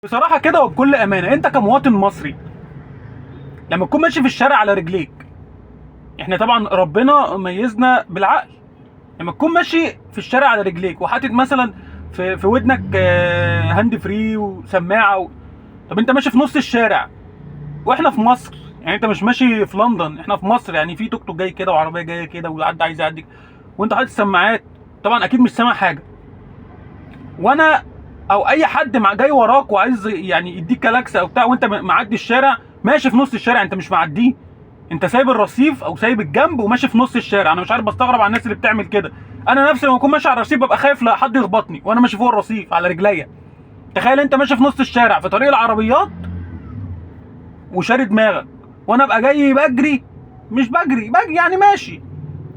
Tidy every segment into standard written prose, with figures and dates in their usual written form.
بصراحة كده وبكل امانه، انت كمواطن مصري لما تكون ماشي في الشارع على رجليك، احنا طبعا ربنا ميزنا بالعقل، لما تكون ماشي في الشارع على رجليك وحاطط مثلا في ودنك hand free وسماعه طب انت ماشي في نص الشارع، واحنا في مصر، يعني انت مش ماشي في لندن، احنا في مصر، يعني في توك توك جاي كده وعربية جاية كده وحد عايز يعدي وانت حاطط السماعات، طبعا اكيد مش سامع حاجة. وانا او اي حد مع جاي وراك وعايز يعني يديك كلاكسه او بتاع، وانت معدي الشارع، ماشي في نص الشارع، انت مش معدية، انت سايب الرصيف او سايب الجنب وماشي في نص الشارع. انا مش عارف، بستغرب على الناس اللي بتعمل كده. انا نفسي لما اكون ماشي على الرصيف ببقى خايف لا حد يخبطني وانا ماشي فوق الرصيف على رجليا. تخيل انت ماشي في نص الشارع في طريق العربيات وشاري دماغك، وانا ابقى جاي بجري، مش بجري بجري يعني ماشي،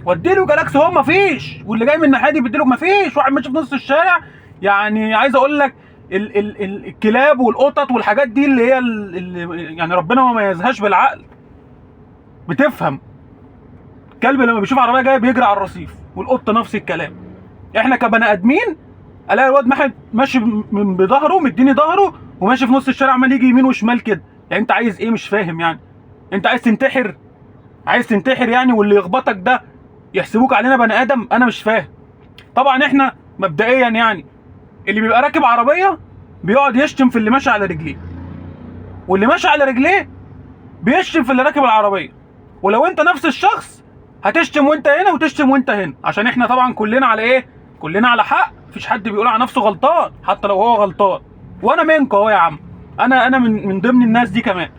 واديله جلاكس هو مفيش، واللي جاي من الناحية دي بيديله مفيش، واحد ماشي في نص الشارع. يعني عايز اقول لك ال ال ال الكلاب والقطط والحاجات دي اللي هي اللي يعني ربنا ما ميزهاش بالعقل بتفهم. الكلب لما بيشوف عربية جاية بيجري على الرصيف، والقطه نفس الكلام. احنا كبني ادمين الاقي الواد ماشي من بظهره، مديني ظهره وماشي في نص الشارع، عمال يجي يمين وشمال كده. يعني انت عايز ايه؟ مش فاهم. يعني انت عايز تنتحر؟ عايز تنتحر يعني، واللي يخبطك ده يحسبوك علينا بني ادم؟ انا مش فاهم. طبعا احنا مبدئيا يعني اللي بيبقى راكب عربية بيقعد يشتم في اللي ماشي على رجليه، واللي ماشي على رجليه بيشتم في اللي راكب العربية. ولو انت نفس الشخص هتشتم وانت هنا وتشتم وانت هنا، عشان احنا طبعا كلنا على ايه؟ كلنا على حق، مفيش حد بيقول على نفسه غلطان حتى لو هو غلطان. وانا منكم اهو يا عم، انا من ضمن الناس دي كمان.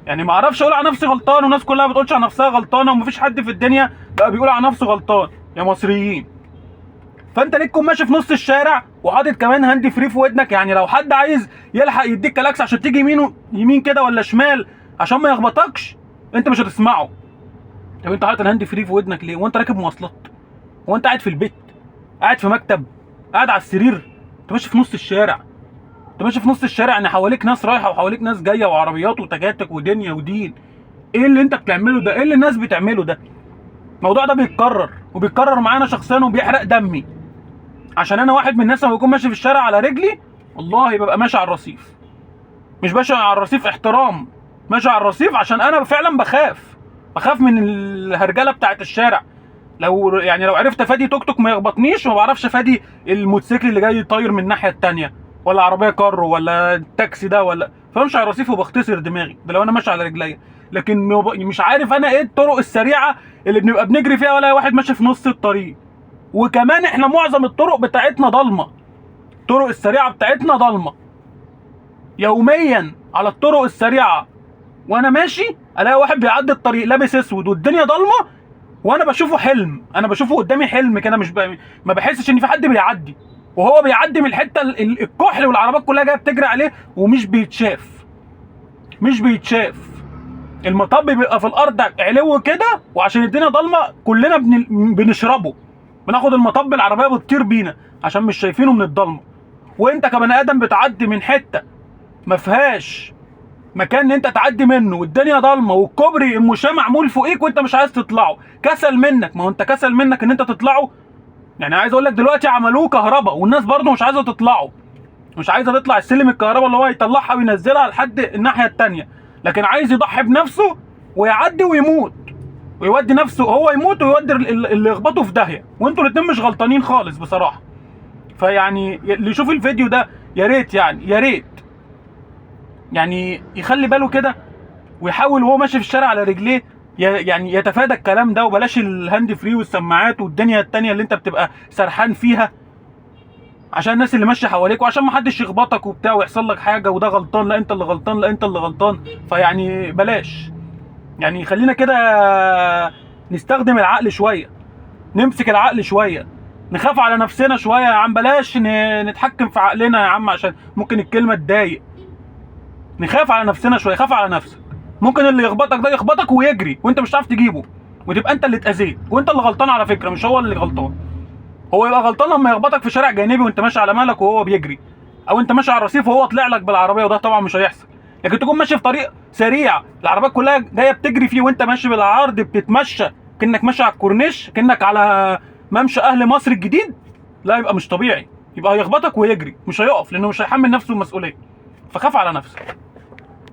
يعني ما اعرفش اقول على نفسي غلطان، والناس كلها بتقولش على نفسها غلطانة، ومفيش حد في الدنيا بقى بيقول على نفسه غلطان يا مصريين. فانت ليه تكون ماشي في نص الشارع وحاطط كمان hand free في ودنك؟ يعني لو حد عايز يلحق يديك كلاكس عشان تيجي يمين يمين كده ولا شمال عشان ما يخبطكش، انت مش هتسمعه. طب انت حاطط ال hand free في ودنك ليه؟ وانت راكب مواصلات؟ وانت قاعد في البيت؟ قاعد في مكتب؟ قاعد على السرير؟ انت ماشي في نص الشارع، انت ماشي في نص الشارع، ان حواليك ناس رايحة وحواليك ناس جاية وعربيات وتكاتك ودنيا ودين. ايه اللي انت بتعمله ده؟ ايه اللي الناس بتعمله ده؟ الموضوع ده بيتكرر وبيتكرر معانا شخصيا وبيحرق دمي، عشان انا واحد من الناس لما بكون ماشي في الشارع على رجلي والله ببقى ماشي على الرصيف، مش ماشي على الرصيف احترام، ماشي على الرصيف عشان انا فعلا بخاف، بخاف من الهرجله بتاعت الشارع. لو يعني لو عرفت افادي توك توك ما يخبطنيش، ما بعرفش افادي الموتوسيكل اللي جاي طاير من الناحية التانية، ولا عربية كارو، ولا التاكسي ده، ولا فامشي على الرصيف وبختصر دماغي ده لو انا ماشي على رجليا. لكن مش عارف انا ايه الطرق السريعة اللي بنبقى بنجري فيها ولا واحد ماشي في نص الطريق. وكمان احنا معظم الطرق بتاعتنا ضلمة، الطرق السريعة بتاعتنا ضلمة. يوميا على الطرق السريعة وانا ماشي الاقي واحد بيعدي الطريق لابس اسود والدنيا ضلمة، وانا بشوفه حلم، انا بشوفه قدامي حلم كده، مش ما بحسش ان في حد بيعدي، وهو بيعدي من الحتة الكحل والعربيات كلها جاية بتجري عليه ومش بيتشاف، مش بيتشاف. المطب بيبقى في الارض علو كده، وعشان الدنيا ضلمة كلنا بنشربه، بناخد المطب العربية بتطير بينا عشان مش شايفينه من الضلمة. وانت كبني ادم بتعدي من حتة ما فيهاش مكان ان انت تعدي منه والدنيا ضلمة والكوبري المشاة معمول فوقيك وانت مش عايز تطلعه، كسل منك، ما هو انت كسل منك ان انت تطلعه. يعني عايز اقول لك دلوقتي عملوه كهرباء والناس برضه مش عايزه تطلعه، مش عايزه تطلع السلم الكهرباء اللي هو يطلعها وينزلها لحد الناحية التانية، لكن عايز يضحي بنفسه ويعدي ويموت ويودي نفسه، هو يموت ويودي اللي يخبطه في داهية. وانتوا الاتنين مش غلطانين خالص بصراحة. فيعني اللي يشوف الفيديو ده يا ريت، يعني يا ريت يعني يخلي باله كده ويحاول وهو ماشي في الشارع على رجليه يعني يتفادى الكلام ده، وبلاش ال hand free والسماعات والدنيا التانية اللي انت بتبقى سرحان فيها، عشان الناس اللي ماشية حواليك وعشان ما حدش يخبطك وبتاع ويحصل لك حاجة وده غلطان، لا انت اللي غلطان، لا انت اللي غلطان. فيعني بلاش، يعني خلينا كده نستخدم العقل شوية، نمسك العقل شوية، نخاف على نفسنا شوية يا عم، بلاش نتحكم في عقلنا يا عم عشان ممكن الكلمة تضايق. نخاف على نفسنا شوية، خاف على نفسك، ممكن اللي يخبطك ده يخبطك ويجري وانت مش هتعرف تجيبه، وتبقى انت اللي اتاذيت وانت اللي غلطان على فكرة، مش هو اللي غلطان. هو يبقى غلطان لما يخبطك في شارع جانبي وانت ماشي على مالك وهو بيجري، او انت ماشي على الرصيف وهو طلع لك بالعربية، وده طبعا مش هيحصل. لكن تكون ماشي في طريق سريع العربيات كلها جاية بتجري فيه وانت ماشي بالعرض بتتمشى كانك ماشي على الكورنيش، كانك على ممشى اهل مصر الجديد، لا يبقى مش طبيعي، يبقى هيخبطك ويجري مش هيقف لانه مش هيحمل نفسه المسؤولية. فخاف على نفسك.